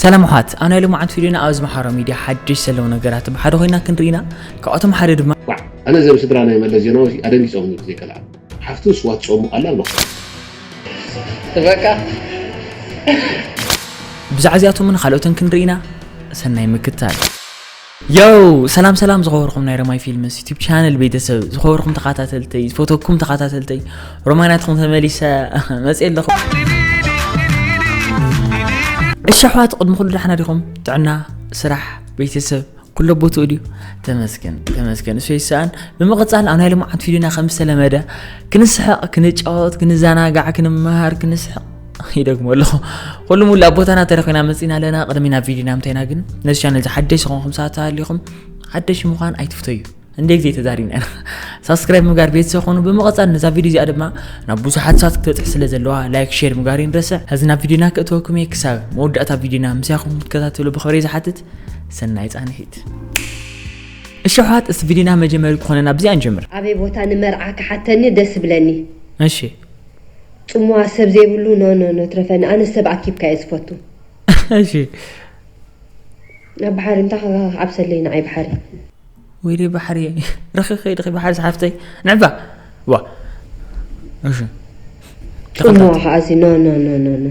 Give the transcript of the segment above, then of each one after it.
ሰላም ኣሕዋት፣ ኣብ ናይ ሎማዓንቲ ቪድዮና ኣብ ዝመሓሮ ሚድያ ሓድሽ ዘለዉ ነገራት ብሓደ ኮይና ክንርኢና። ካብኣቶም ሓደ ድማ ዋዕ፣ ኣነ እዞም ስድራ ናይ መለስ ዜናዊ ኣደንጊጾምኒ ብዘይ ከልኣት። ሓፍቱ ስዋ ትጸሙ ኣላ ኣለኹ። በቃ ብዛዕባ እዚኣቶምን ካልኦትን ክንርኢና። ሰናይ ምክትታል። ዮው፣ ሰላም ሰላም ዝኸበርኩም ናይ ሮማይ ፊልምስ ዩቲብ ቻነል ቤተሰብ፣ ዝኸበርኩም ተኸታተልተይ፣ ዝፈተኩም ተኸታተልተይ፣ ሮማይ ናትኩም ተመሊሰ መጽእ ኣለኹ። እሺ ኣሕዋት፣ ቅድሚ ኩሉ ደሓና ዲኹም? ጥዕና፣ ስራሕ፣ ቤተሰብ ኩሎ ቦትኡ ድዩ? ተመስገን ተመስገን፣ እሱ ይሰኣን። ብምቕጻል ኣብ ናይ ሎማዓንቲ ቪድዮና ከም ዝተለመደ ክንስሕቕ፣ ክንጫወት፣ ክንዘናጋዕ፣ ክንመሃር፣ ክንስሕቕ ይደግሞ ኣለኹ። ኩሉ ሙሉ ኣብ ቦታና ተረኺና መጺና ኣለና። ቅድሚ ናብ ቪድዮና ምተይና ግን ነዚ ቻነል እዚ ሓደሽ ዝኾንኩም ሰባት ተሃሊኹም ሓደሽ ምዃን ኣይትፍተዩ። እንደ ግዜ ተዛሪብና ኢና። ሳብስክራይብ ምግባር ቤተሰብ ኾኑ። ብምቕጻል ነዛ ቪድዮ እዚኣ ድማ ናብ ብዙሓት ሰባት ክትበጽሕ ስለ ዘለዋ ላይክ ሼር ምግባር ይንረስዕ። ሕዚ ናብ ቪድዮና ክእትወኩም እየ። ክሳብ መወዳእታ ቪድዮና ምሳኹም ክትከታተሉ ብኽብሪ ዝሓትት። ሰናይ ጻንሒት። እሺ ኣሕዋት፣ እስቲ ቪድዮና መጀመሪ ክኾነና ብዚኣ ንጀምር። ኣበይ ቦታ ንመርዓ ክሓተኒ ደስ ብለኒ። እሺ ጽሙዋ ሰብ ዘይብሉ ኖ ኖ ኖ ትረፈኒ ኣነ ሰብ ኣኪብካ እየ ዝፈቱ። እሺ ናብ ባሕሪ እንታይ ክዓብሰለይ ንዓይ ባሕሪ። ወይለይ ባሕሪ ረኺኺ ዲኺ ባሕሪ ዝሓፍተይ ንዕባ ዋ እሺ ጽሙዋ ከዓዚ ኖ ኖ ኖ ኖ ኖ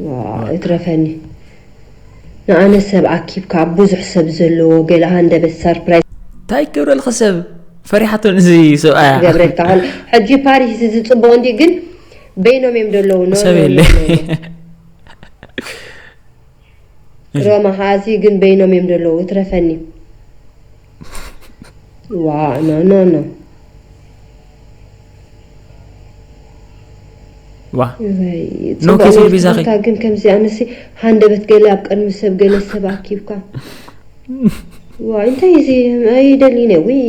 ዋ እትረፈኒ ንኣነ ሰብ ኣኪብካ ኣብ ብዙሕ ሰብ ዘለዎ ገለ ሃንደበት ሳርፕራይዝ እንታይ ክገብረልኺ ሰብ ፈሪሓቶ ንዚ ሰብኣያ ክገብረልካ ኸሎ ሕጂ ፓሪስ እዚ ጽቡቕ እንዲ ግን በይኖም እዮም ዘለዉ ኖ ሰብ ኖ የለ ኖ ኖ ኖ ሮማ ኸዓ እዚ ግን በይኖም እዮም ዘለዉ እትረፈኒ ዋ ኖ ኖ ኖ ዋ ኖ ኬስ ቢዛ ኸ ግን ከምዚ ኣነሲ ሃንደበት ገለ ኣብ ቅድሚ ሰብ ገለ ሰብ ኣኪብካ ዋ እንታይ እዚ ኣይደሊነ ውይ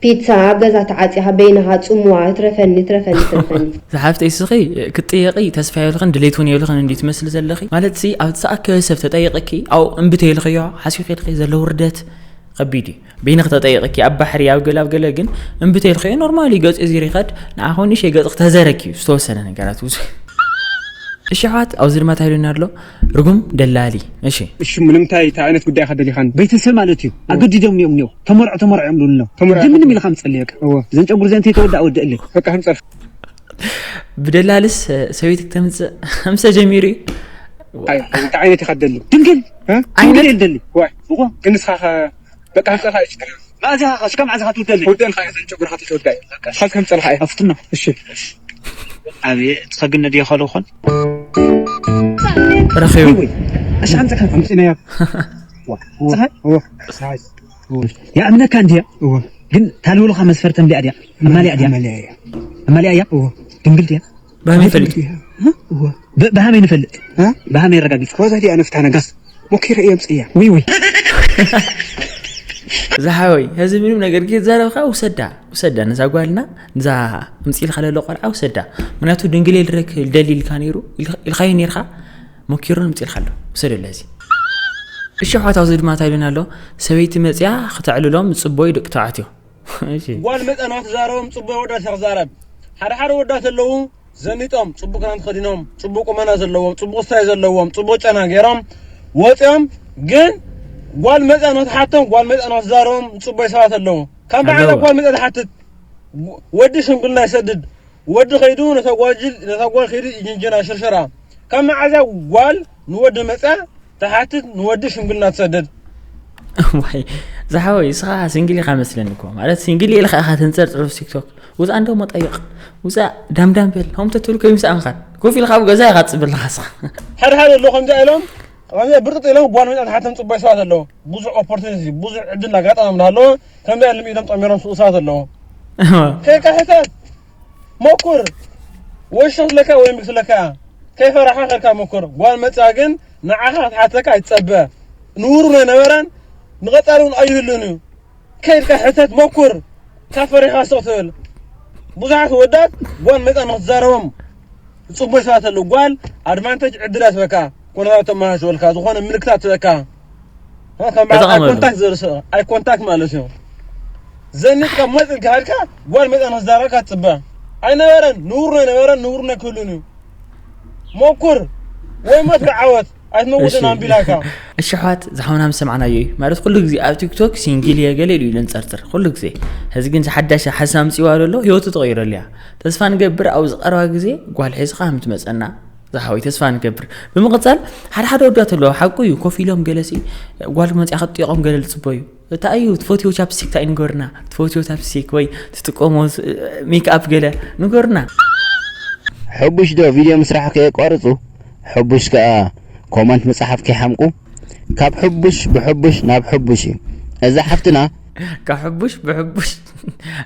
ፒትሳ ኣብ ገዛ ተዓጺኻ በይንኻ ጽምዋ እትረፈኒ እትረፈኒ እትረፈኒ። ዝሓፍተይ እስኺ ክትጥየቒ ተስፋ የብልኽን ድሌት እውን የብልኽን እንድዩ ትመስሊ ዘለኺ። ማለት ሲ ኣብ ዝተኣከበ ሰብ ተጠይቕኪ ኣብኡ እምቢ ተይልኽዮ ሓሲኺ ኢልኺ ዘሎ ውርደት ኸቢድ እዩ። በይንኺ ተጠይቕኪ ኣብ ባሕሪ ኣብ ገለ ኣብ ገለ ግን እምቢ ተይልኽዮ ኖርማል እዩ። ገጹ እዚ ሪኸርድ ንዓኺ እውን ንእሽተይ ገጽኺ ተዘረኪ እዩ ዝተወሰነ ነገራት ብዙሕ እሺ ኣሕዋት ኣብዚ ድማ እንታይ ኢሉና ኣሎ ርጉም ደላሊ እሺ እሺ ምንም እንታይ እንታይ ዓይነት ጉዳይ ኢኻ ደሊኻኒ ቤተሰብ ማለት እዩ ኣገዲዶም እዮም እኒኦ ተመርዖ ተመርዖ እዮም ዝብሉ ኣለዉ ተመርዖ ግን ምንም ኢልካ ምጸሊ በቃ እወ እዘን ጨጉሪ እዘን ተይተወድኣ ወድእለይ በቃ ህምጸልካ ብደላልስ ሰበይቲ ክተምጽእ ከምሰ ጀሚሩ እዩ ኣይ እንታይ ዓይነት ኢኻ ትደሊ ድንግል እ? ዓይነት ድንግል እየ ዝደሊ ዋይ እወ ግን ንስኻ ኸ በቃ ህምጸልካ እዩ ችግር የብሉን። መኣዚኻ ከ እስከ መኣዚኻ ትውደለይ? ክውደልካ እየ ዘን ጨጉርኻ ተይተወድኣ እየ በቃ እሺ። ሓዝ ከምጸልካ እየ ኣፍትና እሺ ኣቤ ትኸግነ ድየ ኸሉ ኾን ረኺቡ ወይ ኣሻ ኣምጽኻ ኣምጽናያ ዋ ጸኻ እወ ሳይዝ እወ ያእምነካ እንዲያ እወ ግን ታልውልኻ መስፈርተን ዲያ ዲያ ማልያ ዲያ ማልያ እያ ማልያ እያ እወ ድንግል ዲያ ባሚ ፈልጥ እወ ብ- ብሃመይ ንፈልጥ እ? ብሃመይ ረጋጊጽ ኮዛ ዲያ ነፍታ ነጋስ ሞኪረ እየ ምጽያ ውይ ውይ ዝሓወይ ሕዚ ምንም ነገር ከይዛረብካ ውሰዳ ውሰዳ ነዛ ጓልና ነዛ ምፅኢልካ ለሎ ቆልዓ ውሰዳ ምክንያቱ ድንግል ልረክ ደሊ ኢልካ ነይሩ ኢልካዮ ነይርካ ሞኪሩ ንምፅኢልካ ኣሎ ውሰደለ እዚ እሺ ኣሕዋት ኣብዚ ድማ እንታይ ኢሉና ኣሎ ሰበይቲ መፅያ ክተዕልሎም ዝፅበዩ ደቂ ተባዕትዮ እሺ ጓል መፀ ንክትዛረቦም ፅቡቅ ወዳት ክዛረብ ሓደ ሓደ ወዳት ኣለዉ ዘኒጦም፣ ጽቡቕ ክዳን ተኸዲኖም፣ ጽቡቕ ቁመና ዘለዎም፣ ጽቡቕ ስታይ ዘለዎም፣ ጽቡቕ ጨና ገይሮም ወጺኦም፣ ግን ጓል መጺኣ ንኽትሓቶም፣ ጓል መጺኣ ንኽትዛረቦም ዝጽበዩ ሰባት ኣለዉ። ከም በዓልና ኣለዉ። ጓል መጺኣ ትሓትት፣ ወዲ ሽምግልና ይሰድድ፣ ወዲ ከይዱ ነታ ጓል ጅል፣ ነታ ጓል ከይዱ ይጅንጅና ሽርሽራ። ካብ መዓዝ እያ ጓል ንወዲ መጺኣ ትሓትት ንወዲ ሽምግልና ትሰድድ። ዋይ ዝሓወይ እስኻ ሲንግል ኢኻ መስለኒ እኮ ማለት ሲንግል ኢልካ ኢኻ ተንጸርጽር ኣብ ቲክቶክ ውጻእ እንዶ መጠይቕ ውጻእ ዳምዳም በል ሆም ተትብል ከይምስኣንኻን ኮፍ ኢልካ ኣብ ገዛ ኢኻ ትጽበ ኣለኻ እስኻ። ሓደ ሓደ ኣሎ ከምዚኣ ኢሎም ከምዚኣ ብርጥጥ ኢሎም ጓል መጻ ትሓቶም ጽቡይ ሰባት ኣለዉ። ብዙሕ ኦፖርቱኒቲ ብዙሕ ዕድል ኣጋጣሚ እንዳሃለወ ከምዚኣ ኢሎም ኢዶም ጠሚሮም ስኡ ሰባት ኣለዉ። ከይካ ሕተት ሞኩር ወይ ሸኽለካ ወይ ምግስለካ ከይፈራሕካ ከድካ ሞኩር። ጓል መጻ ግን ንዓኻ ክትሓተካ ኣይትጸበ። ንቡር እውን ኣይነበረን ንቐጻሊ እውን ኣይህሉን እዩ። ከይድካ ሕተት ሞኩር። ካብ ፈሪሕካ ስቕ ትብል። ብዙሓት ወዳት ጓል መጻ ንኽትዛረቦም ዝጽበዩ ሰባት ኣለዉ። ጓል ኣድቫንተጅ ዕድል እያ ትበካ። ኩነታት ተመሃሽወልካ ዝኾነ ምልክታት ትበካ። ከም በዓል ኣይ ኮንታክት ዘርስ ኣይ ኮንታክት ማለት እዩ። ዘኒጥካ መጽ ኢልካ ሃድካ ጓል መጽ ኣነ ክዛረብካ ትጽበ ኣይነበረን። ንቡር ኣይነበረን። ንቡር ኣይክህሉን እዩ። ሞኩር ወይ ሞት ወይ ዓወት ኣይትመውትን እሺ። ኣንቢላካ። እሺ ኣሕዋት ዝሓውና ምስ ሰማዕናዮ እዩ ማለት ኩሉ ግዜ ኣብ ቲክቶክ ሲንግል እየ ገለ ኢሉ እዩ ለንፀርፅር ኩሉ ግዜ። ሕዚ ግን ዝሓዳሽ ሓሳብ ምፅዋ ዘሎ ህይወቱ ተቐይረሉ እያ። ተስፋ ንገብር ኣብዚ ቀረባ ግዜ ጓል ሒዝኻ ምትመፀና ዝሓወይ ተስፋ ንገብር። ብምቕፃል ሓደ ሓደ ወዳት ኣለዋ ሓቁ እዩ ኮፍ ኢሎም ገለሲ ጓል መፅያ ክጥየቖም ገለ ዝፅበዩ። እታ እዩ ትፈትዮ ቻፕስቲክ እንታይ ንገርና ትፈትዮ ቻፕስቲክ ወይ ትጥቀሞ ሜክኣፕ ገለ ንገርና። ሕቡሽ ዶ ቪድዮ ምስራሕ ከየቋርፁ፣ ሕቡሽ ከኣ ኮመንት ምፅሓፍ ከይሓምቁ። ካብ ሕቡሽ ብሕቡሽ ናብ ሕቡሽ እዩ። እዛ ሓፍትና ካብ ሕቡሽ ብሕቡሽ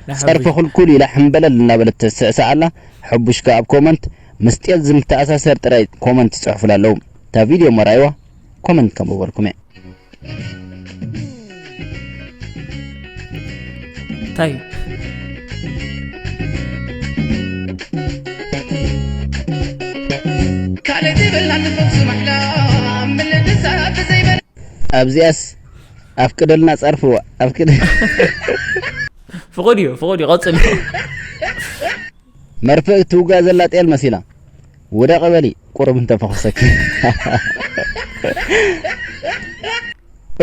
ናብ ጸርፊ ሕቡሽ። ኩልኩል ኢላ ሕምበለል እናበለት ተስዕስዕ ኣላ። ሕቡሽ ከኣ ኣብ ኮመንት ምስ ጤል ዝምተኣሳሰር ጥራይ ኮመንት ይፅሕፉላ ኣለዉ። እታ ቪድዮ መራይዋ ኮመንት ከንብበልኩም እየ። እንታይ እዩ? ካልእ ዘይብልና ንፈውሲ ማሕላ ምልልሳ ብዘይበለ ኣብዚኣስ ኣፍቅደልና ጸርፍዋ ኣፍቅደ ፍቑድ እዩ ፍቑድ እዩ ቀፅል። መርፍእ ትውጋ ዘላ ጤል መሲላ ውደቂ በሊ ቁሩብ እንተፈኹሰኪ።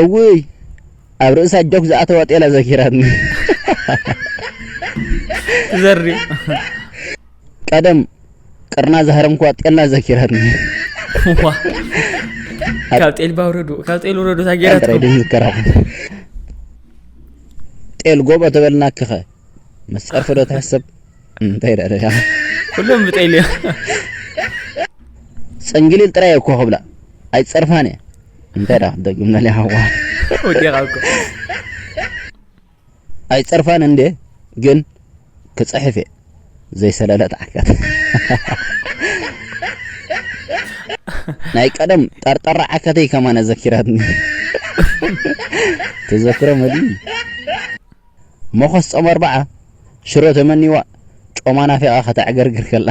እውይ ኣብ ርእሳ ጆክ ዝኣተዋ ጤላ ዘኪራትኒ። ዘሪ ቀደም ቅርና ዝሃረምኳ ጤልና ዘኪራትኒ። ዋ ካብ ጤል ባውረዱ ካብ ጤል ውረዱ ጥራይ ታጌራትኩም ድን ዝከራኹም ጤል ጎቦ ተበልና ክኸ ምስ ጸርፊ ዶ ትሕሰብ እንታይ ዳ ዳ ኩሎም ብጤል እዮም። ጽንግሊል ጥራይ እኮ ክብላ ኣይጸርፋን እየ እንታይ ዳ ክትደግምና ሊያ ሓዋ ወዲቓ እኮ ኣይጸርፋን እንዴ ግን ክጽሕፍ እየ ዘይሰለለት ዓካት ናይ ቀደም ጠርጠራ ዓካተይ ከማን ኣዘኪራትኒ ተዘክሮ መሊ መኾስ ጾም ኣርባዓ ሽሮ ተመኒዋ ጮማ ናፊቓ ከተዕገርግር ከላ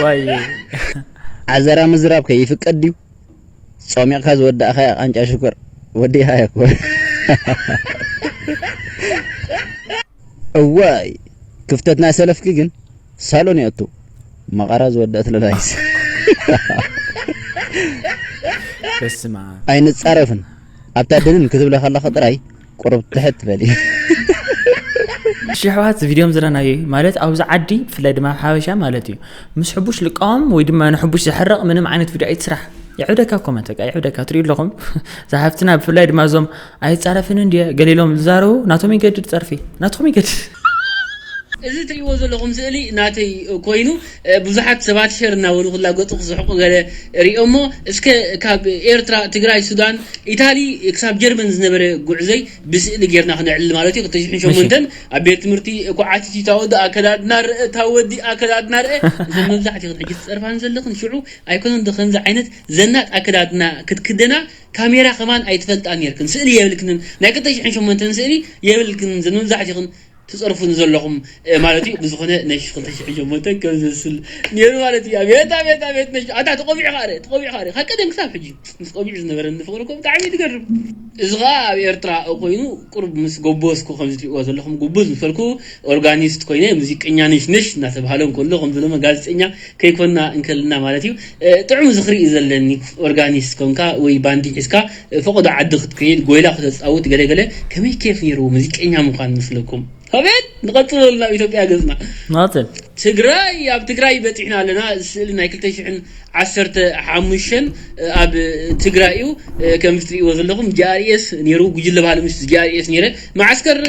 ዋይ ዓዘራ ምዝራብ ከይፍቀድ ድዩ ጾሚቕካ ዝወዳእኻያ ቃንጫ ሽኮር ወዲእኻያ እኮ እዋይ ክፍተት ናይ ሰለፍኪ ግን ሳሎን የእቱ መቐራ ዝወደእት ለላይስ በስማ ኣይንጻረፍን ኣብታ ድንን ክትብለ ከለኻ ጥራይ ቁሩብ ትሕት ትበሊ ሽሕዋት ቪድዮም ዘለናዮ እዩ ማለት ኣብዚ ዓዲ ብፍላይ ድማ ኣብ ሓበሻ ማለት እዩ ምስ ሕቡሽ ልቃወም ወይ ድማ ንሕቡሽ ዘሕርቕ ምንም ዓይነት ቪድዮ ኣይትስራሕ ይዕብደካ ኮመንት በቃ ይዕብደካ ትሪኡ ኣለኹም ዝሓፍትና ብፍላይ ድማ እዞም ኣይፃረፍን እንድየ ገሊሎም ዝዛረቡ ናቶም ይገድድ ፀርፊ ናትኹም ይገድድ እዚ ትሪእዎ ዘለኹም ስእሊ ናተይ ኮይኑ ብዙሓት ሰባት ሸር እናበሉ ክላገጡ ክስሕቁ ገለ ሪኦሞ እስከ ካብ ኤርትራ ትግራይ ሱዳን ኢታሊ ክሳብ ጀርመን ዝነበረ ጉዕዘይ ብስእሊ ጌርና ክነዕልል ማለት እዩ ክልተ ሽሕን ሸሞንተን ኣብ ቤት ትምህርቲ ኩዓቲቲ ታወዲ ኣከዳድና ርእ ታወዲ ኣከዳድና ርእ እዞም መብዛሕትኹም ሕጂ ትፀርፋን ዘለኽን ሽዑ ኣይኮነን ዶ ከምዚ ዓይነት ዘናጥ ኣከዳድና ክትክደና ካሜራ ከማን ኣይትፈልጣ ኔርክን ስእሊ የብልክንን ናይ ክልተ ሽሕን ሸሞንተን ስእሊ የብልክንን ዘን መብዛሕትኹም ትፀርፉን ዘለኹም ማለት እዩ ብዝኾነ ናይ ክልተ ሽሕን ሸሞንተን ከም ዝስል ነይሩ ማለት እዩ ኣቤት ኣቤት ኣቤት ነሽ ኣታ ተቆቢዕኻ ረ ተቆቢዕኻ ረ ካብ ቀደም ክሳብ ሕጂ ምስ ቆቢዕ ዝነበረኒ ፍቕሪ እኮ ብጣዕሚ እዩ ዝገርም እዚ ኸዓ ኣብ ኤርትራ ኮይኑ ቁሩብ ምስ ጎቦዝኩ ከምዚ ትሪእዎ ዘለኹም ጉብዝ ምስ በልኩ ኦርጋኒስት ኮይነ ሙዚቀኛ ነሽነሽ እናተባህለ እንከሎ ከምዚ ድማ ጋዜጠኛ ከይኮና እንከልና ማለት እዩ ጥዑም ዝኽሪ እዩ ዘለኒ ኦርጋኒስት ኮንካ ወይ ባንዲ ሒዝካ ፈቐዶ ዓዲ ክትከይድ ጎይላ ክተፃውት ገለገለ ከመይ ኬፍ ነይርዎ ሙዚቀኛ ምዃን ምስለኩም ኣቤት ንቐፅለሉ ናብ ኢትዮጵያ ገፅና ናፅል ትግራይ ኣብ ትግራይ በፂሕና ኣለና እዚ ስእሊ ናይ ክልተ ሽሕን ዓሰርተ ሓሙሽተን ኣብ ትግራይ እዩ ከምዚ ትሪእዎ ዘለኹም ጂኣርኤስ ነይሩ ጉጅለ ባህሊ ምስ ጂኣርኤስ ነይረ መዓስከር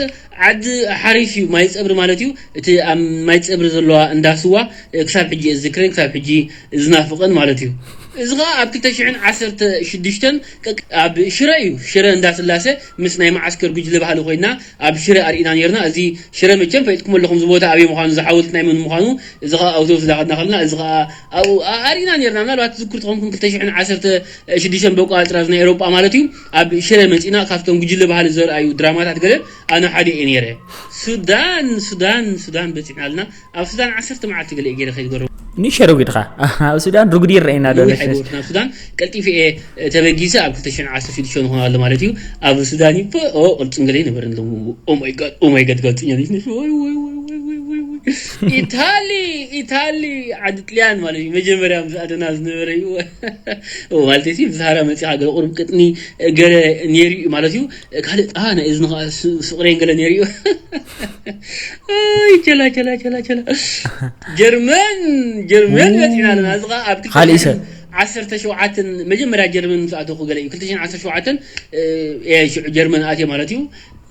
ዓዲ ሓሪሽ እዩ ማይ ፀብሪ ማለት እዩ እቲ ኣብ ማይ ፀብሪ ዘለዋ እንዳ ስዋ ክሳብ ሕጂ እየ ዝዝክረን ክሳብ ሕጂ ዝናፍቐን ማለት እዩ እዚ ኸዓ ኣብ ክልተ ሽሕን ዓሰርተ ሽዱሽተን ኣብ ሽረ እዩ ሽረ እንዳስላሰ ምስ ናይ መዓስከር ጉጅለ ባህሊ ኮይና ኣብ ሽረ ኣርኢና ነርና እዚ ሽረ መቸም ፈሊጥኩም ኣለኹም እዚ ቦታ ኣበይ ምዃኑ እዚ ሓወልቲ ናይ መን ምዃኑ እዚ ኸዓ ኣውቶቡስ ዳኸድና ከለና እዚ ኸዓ ኣብኡ ኣርኢና ነርና ምናልባት ትዝክሩ ተኾንኩም ክልተ ሽሕን ዓሰርተ ሽዱሽተን በቋፅራ ናይ ኤሮጳ ማለት እዩ ኣብ ሽረ መፂና ካብቶም ጉጅለ ባህሊ ዘርኣዩ ድራማታት ገለ ኣነ ሓደ እየ ነይረ ሱዳን ሱዳን ሱዳን በፂሕና ኣለና ኣብ ሱዳን ዓሰርተ መዓልቲ ገለ ገይረ ከይድ ገረቡ ንሸረጉድኻ ኣብ ሱዳን ርጉድ ይረአየና ዶ ነዊሕ ነሽነሽ ኣይገበርኩ ናብ ሱዳን ቀልጢፈ እየ ተበጊሰ ኣብ ክልተ ሽሕን ዓሰርተ ሽዱሽተ ንኾን ኣሎ ማለት እዩ ኣብ ሱዳን ይበ ቅርፅን ገለ ይነበረ ኣለዉ ኦማይጋድ ኦማይጋድ ጋዜጠኛ ነሽነሽ ወይ ወይ ወይ ኢታሊ ኢታሊ ዓዲ ጥልያን ማለት እዩ። መጀመርያ ምስ ኣደና ዝነበረ እዩ ማለት ሲ ብዛህራ መፂኻ ገለ ቁሩብ ቅጥኒ ገለ ነይሩ እዩ ማለት እዩ። ካልእ ጣ ናይ እዝኒ ከዓ ስ- ስቕሬን ገለ ነይሩ እዩ። ኣይ ቸላ ቸላ ቸላ ቸላ ጀርመን ጀርመን መፂና ኣለና። እዚ ከዓ ኣብ ካልእ ሰብ ዓሰርተ ሸውዓተን መጀመርያ ጀርመን ምስ ኣተኹ ገለ እዩ ክልተ ሽሕን ዓሰርተ ሸውዓተን ጀርመን ኣትየ ማለት እዩ።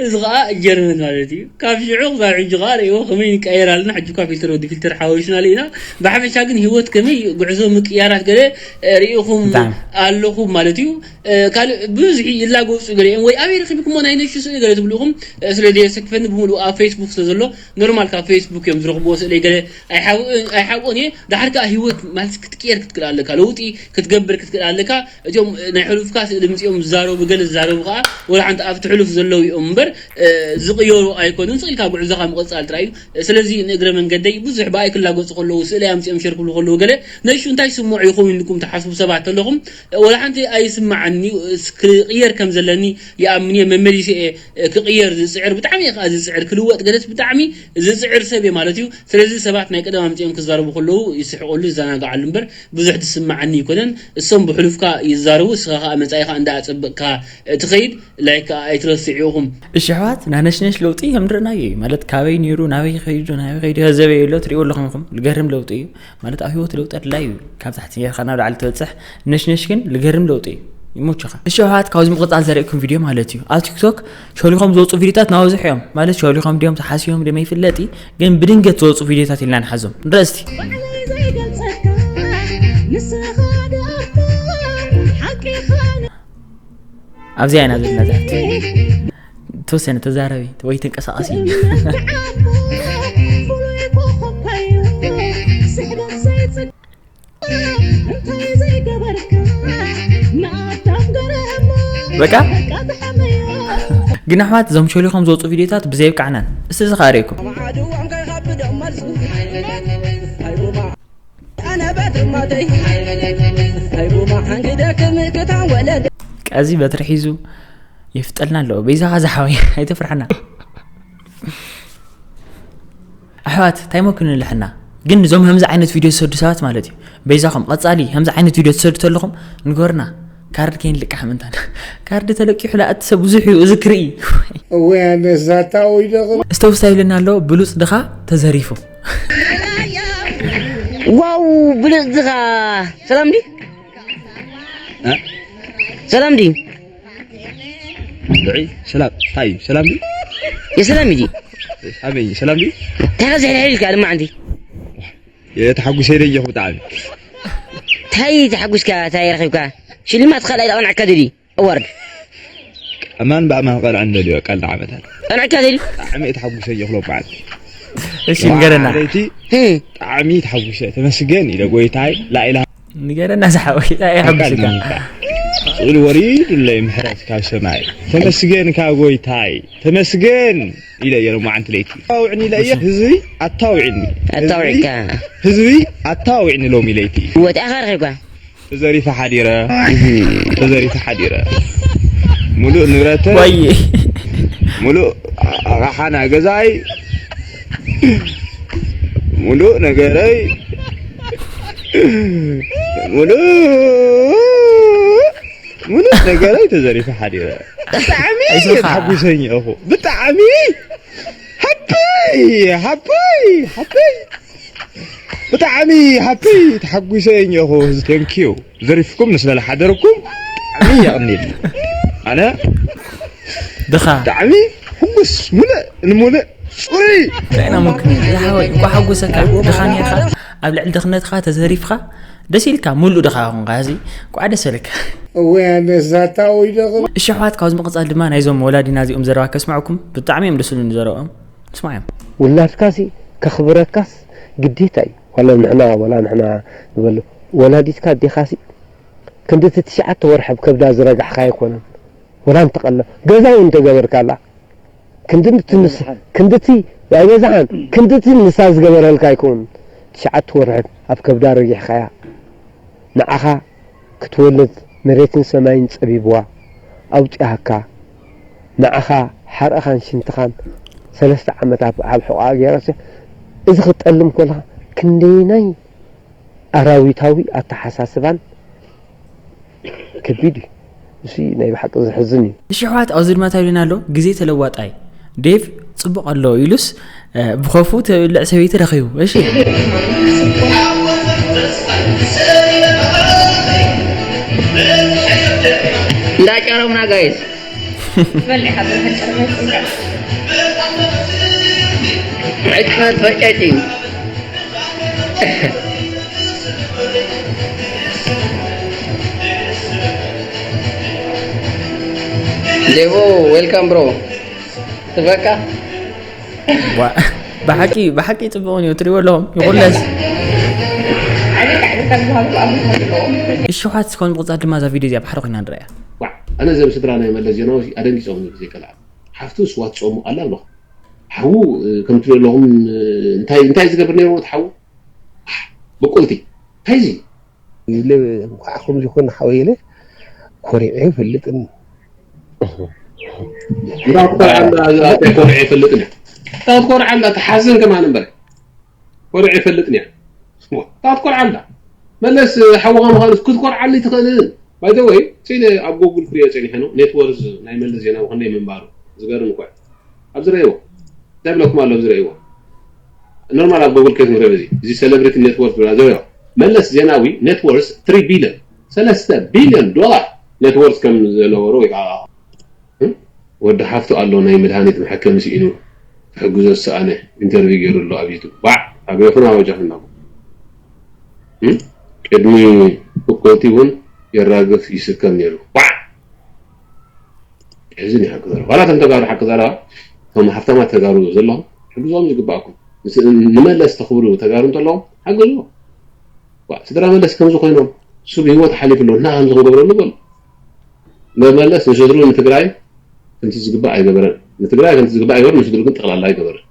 እዚ ከዓ ጀርመን ማለት እዩ። ካብ ሽዑ ክሳብ ሕጂ ከዓ ርእዎ ከመይ ንቀየር ኣለና። ሕጂ እኳ ፊልተር ወዲ ፊልተር ሓወሽና ኢና። ብሓፈሻ ግን ህይወት ከመይ ጉዕዞ ምቅያራት ገለ ርኢኹም ኣለኹም ማለት እዩ። ካልእ ብዙሕ ይላገጹ ገለ እዮም ወይ ኣበይ ረኺብኩሞ ናይ ነሹ ስእሊ ገለ ትብልኹም ስለ ዘየሰክፈኒ ብምሉእ ኣብ ፌስቡክ ስለ ዘሎ ኖርማል ካብ ፌስቡክ እዮም ዝረኽብዎ ስእለይ ገለ ኣይሓብኦን እየ። ዳሓር ከዓ ህይወት ማለት ክትቅየር ክትክእል ኣለካ ለውጢ ክትገብር ክትክእል ኣለካ። እዚኦም ናይ ሕሉፍካ ስእሊ ምፅኦም ዝዛረቡ ገለ ዝዛረቡ ከዓ ወላ ሓንቲ ኣብቲ ሕሉፍ ዘለዉ እዮም እምበር ዝቕየሩ ኣይኮኑን። ስቕ ኢልካ ጉዕዞኻ ምቕፃል ጥራይ እዩ። ስለዚ ንእግረ መንገደይ ብዙሕ ብኣይ ክላገፁ ከለዉ ስእለይ ኣምፅኦም ሸር ክብሉ ከለዉ ገለ ነሹ እንታይ ስምዑ ይኸውን ኢልኩም ትሓስቡ ሰባት ኣለኹም። ወላ ሓንቲ ኣይስማዓኒ ክቕየር ከም ዘለኒ ይኣምን እየ። መመሊሰ እየ ክቕየር ዝፅዕር ብጣዕሚ እየ ከዓ ዝፅዕር ክልወጥ ገለስ ብጣዕሚ ዝፅዕር ሰብ እየ ማለት እዩ። ስለዚ ሰባት ናይ ቀደም ኣምፅኦም ክዛረቡ ከለዉ ይስሕቀሉ ይዘናግዓሉ እምበር ብዙሕ ትስማዓኒ ይኮነን። እሶም ብሕሉፍካ ይዛረቡ እስኻ ከዓ መፃኢኻ እንዳኣፀበቅካ ትኸይድ ላይክ ከዓ ኣይትረስዑ ኢኹም። እሺ ኣሕዋት ናነሽነሽ ለውጢ ከም ንርእናዮ እዩ ማለት ካበይ ነይሩ ናበይ ከይዱ ናበይ ከይዱ ዘበየ ኣሎ ትሪእዎ ኣለኹም ኢኹም ልገርም ለውጢ እዩ። ማለት ኣብ ህይወት ለውጢ ኣድላይ እዩ ካብ ታሕቲ ጌርካ ናብ ላዕሊ ትበፅሕ። ነሽነሽ ግን ልገርም ለውጢ እዩ። ይሞችኻ እሺ ኣሕዋት ካብዚ ምቕፃል ዘርእኩም ቪድዮ ማለት እዩ ኣብ ቲክቶክ ሸሊኾም ዝወፁ ቪድዮታት ናበዝሑ እዮም ማለት ሸሊኾም ድዮም ተሓስዮም ድም ኣይፍለጥ እዩ። ግን ብድንገት ዝወፁ ቪድዮታት ኢልና ንሓዞም ንረስቲ ኣብዚኣ ኢና ዘለና ዛሕቲ ተወሰነ ተዛረቢ ወይ ተንቀሳቐሲ በቃ ግን ኣሕዋት እዞም ሸሊኾም ዝወፁ ቪድዮታት ብዘይብቃዕናን እስቲ ዝኻርእኩም ቀዚ በትሪ ሒዙ የፍጠልና ኣለዎ በይዛኻ ዝሓወይ ኣይተፍርሓና ኣሕዋት እንታይ መኩ ንልሕና ግን እዞም ከምዚ ዓይነት ቪድዮ ዝሰዱ ሰባት ማለት እዩ በይዛኹም ቀፃሊ ከምዚ ዓይነት ቪድዮ ትሰዱ ተለኹም ንገሩና ካርድ ከይንልቃሕ ምእንታና ካርድ ተለቂሑ ለኣቲ ሰብ ብዙሕ እዩ እዚ ክርኢ እወይ ኣነስ ዛታ ወይለኹም። እስተውሳ ይብለና ኣሎ ብሉፅ ድኻ ተዘሪፉ ዋው ብልፅኻ ሰላም ድዩ ሰላም ድዩ ልዒ ሰላም ታይ ሰላም ድዩ የሰላም ድዩ ኣበይ ሰላም ድዩ እንታይ ከ ዝሕልሕል ኢልካ ልማዓንቲ ተሓጉሰ ኢለ እየኹ ብጣዕሚ ታይ ተሓጉስካ ታይ ረኺብካ ሽልማት ካልኣይ ዳቐንዕካ ድዲ ኣዋርድ ኣማን ብኣማን ቀልዐ እንደልዮ ቀልዲ ዓመታት ቀንዕካ ዘይሉ ብጣዕሚ እየ ተሓጒሰ እየኽሎ በዓል እሺ ንገረና ለይቲ ብጣዕሚ ተሓጒሰ ተመስገን ኢለ ጎይታይ ላኢላ ንገረና ዝሓወይ እንታይ የሐጉስካ ስእሊ ወሪዱለይ ምሕረት ካብ ሰማይ ተመስገን ካብ ጎይታይ ተመስገን ኢለ እየ ሎማዓንቲ ለይቲ ኣውዕኒ ኢለ እየ ህዝቢ ኣታውዕኒ ኣታውዕካ ህዝቢ ኣታውዕኒ ሎሚ ለይቲ ወጢኣኻ ረኺብካ ተዘሪፈ ሓዲረ ተዘሪፈ ሓዲረ ሙሉእ ንብረተይ ወይ ሙሉእ ኣቕሓ ናይ ገዛይ ሙሉእ ነገረይ ሙሉእ ሙሉእ ነገረይ ተዘሪፈ ሓዲረ ብጣዕሚ እየ ተሓጒሰ እኒኦኹ ብጣዕሚ ሃበይ ሃበይ ሃበይ ብጣዕሚ ሃብተይ ተሓጒሰ እየ እኒኦኹ እዚ ቴንኪዩ ዘሪፍኩም ምስ ለሓደርኩም ብጣዕሚ የቕኒል ኣነ ድኻ ብጣዕሚ ሕጉስ ሙልእ ንሙልእ ፅሩይ ቻይና ሙልክ ዝሓወይ እንኳ ሓጎሰካ ድኻ ኔርካ ኣብ ልዕሊ ድኽነትኻ ተዘሪፍኻ ደስ ኢልካ ሙሉእ ድኻ ኹንካ እዚ እንኳ ደስ ኢልካ እወ ኣነ ዛታ ወይለኹም እሺ ኣሕዋት ካብዚ ምቕፃል ድማ ናይዞም ወላዲና እዚኦም ዘረባ ከስምዐኩም ብጣዕሚ እዮም ደስ ኢሉኒ ዘረብኦም ንስማዓዮም። ውላድካሲ ከኽብረካስ ግዴታ እዩ። ዋላ ንሕና ዋላ ንሕና ንበሎ ወላዲትካ ኣዴኻሲ ክንድቲ ትሽዓተ ወርሒ ኣብ ከብዳ ዝረጋሕኻ ኣይኮነን። ወላ እንተቐለ ገዛ እውን እንተገበርካላ ክንድቲ ንስ ክንድቲ ኣይበዛሓን ክንድቲ ንሳ ዝገበረልካ ኣይኮን። ትሽዓተ ወርሒ ኣብ ከብዳ ረጊሕኻያ ንዓኻ ክትወልድ መሬትን ሰማይን ጸቢብዋ ኣውጺኣካ ንዓኻ ሓርእኻን ሽንትኻን ሰለስተ ዓመት ኣብ ኣብ ሕቆኣ ገይራስ፣ እዚ ክትጠልም ከለኻ ክንደይናይ ኣራዊታዊ ኣተሓሳስባን ከቢድ እዩ። እዚ ናይ ብሓቂ ዘሕዝን እዩ። እሺ ኣሕዋት፣ ኣብዚ ድማ እንታይ ኢሉና ኣሎ? ግዜ ተለዋጣይ። ዴቭ ጽቡቕ ኣሎ ኢሉስ፣ እ፣ ብኸፉ ተብልዕ ሰበይቲ ረኺቡ። እሺ። እንዳጨረውና ጋይስ። ዕጭመት ፈጨጭ እዩ። ዴቮ፣ ዌልካም ብሮ። ትበቃ። ዋ፣ ብሓቂ ብሓቂ ጽቡቕ እዩ፣ ትሪእዎ ኣለኹም። ይኹለስ። እሺ ኣሕዋት፣ እስካብ ንቕጻል ድማ እዛ ቪድዮ እዚኣ ብሓደ ኮይና ንረኣያ። ዋዕ፣ ኣነ ዘም ስድራ ናይ መለስ ዜናዊ ኣደንጊጾም ብዘይከልኣ ሓፍቱ ስዋ ትጾሙ ኣላ ኣለኹ። ሓዉ፣ እ፣ ከም ትሪኦ ኣለኹም፣ እ፣ እንታይ እንታይ ዝገብር ነይሩ እቲ ሓዉ? ኣሕ፣ ብቁልቲ እንታይ እዚ? ይብለ። እንኳዕ ከምዚ ኮን ሓወይ ኢለ ኮሪዐ ይፈልጥን። እንዳ ትኮርዓላ እዛ ኮርዐ ይፈልጥን እያ። እንዳ ትኮርዓላ ትሓዝን ከማን እምበር ኮርዐ ይፈልጥን እያ። እንዳ ትኮርዓላ መለስ ሓውኻ ምዃኑ ክትኮርዓሉ ትኽእልን። ባይ ዘ ወይ ስኢለ ኣብ ጎጉል ክሪኦ ጸኒሐ ነው። ኔትወርዝ ናይ መለስ ዜናዊ ክንደይ ምንባሩ ዝገርም እኮ እዩ። ኣብ ዝረእዎ እንታይ ብለኩም ኣሎ? ኣብ ዝረእዎ ኖርማል ኣብ ጎጉል ከይት ንረብ እዚ እዚ ሴሌብሪቲ ኔትወርክ ብላ ዘረዮ መለስ ዜናዊ ኔትወርስ ትሪ ቢልዮን ሰለስተ ቢልዮን ዶላር ኔትወርክ ከም ዘለወሮ ወይ ከዓ እ? ወዲ ሓፍቱ ኣሎ ናይ መድሃኒት መሐከሚ ስኢኑ ክሕግዞ ዝሰኣነ ኢንተርቪው ገይሩ ኣሎ ኣብ ዩቱብ። ባዕ ኣበይኹም ኣበጃኹም ናኹም እ? ቅድሚ እኮልቲ እውን የራግፍ ይስከም ነይሩ። ባዕ እዚ ናይ ሓቂ ዘረባ ዋላ እቶም ተጋሩ ሓቂ ዘረባ እቶም ሃፍታማት ተጋሩ ዘለኹም ሕግዞም ዝግባኣኩም ምስ- ንመለስ ተኽብሩ ተጋሩ እንተለኹም ሓግዝዎ። ዋ፣ ስድራ መለስ ከምዚ ኮይኖም እሱ ብህይወት ሓሊፉ ኣሎ እና ከምዚ ክንገብረሉ በሉ። መመለስ ንስድሩ ንትግራይ ከምቲ ዝግባእ ኣይገበረን። ንትግራይ ከምቲ ዝግባእ ኣይገበረን፣ ንስድሩ ግን ጠቕላላ ኣይገበረን።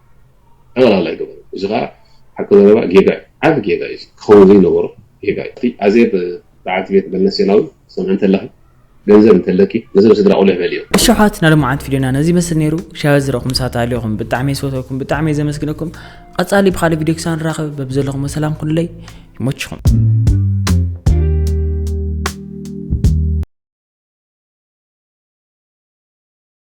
ጠቕላላ ኣይገበረን። እዚ ከዓ ሓቂ ዘረባ ጌጋ እዩ። ዓቢ ጌጋ እዩ። ክኸውን ዘይነበሮ ጌጋ እዩ። እቲ ኣዜብ በዓልቲ ቤት መለስ ዜናዊ ሰምዐ እንተለኺ ገንዘብ እንተለኪ ነዞም ስድራ ቆልዑ መልዮ። እሺ ኣሕዋት፣ ናይ ሎማዓንቲ ቪድዮና ነዚ ይመስል ነይሩ። ሻብ ዝረኹም ሳት ኣልዮኹም ብጣዕሚ እየ ዝፈትወኩም፣ ብጣዕሚ እየ ዘመስግነኩም። ቀጻሊ ብኻልእ ቪድዮ ክሳብ ንራኸብ በብዘለኹም ሰላም ኩኑለይ። ይመችኹም።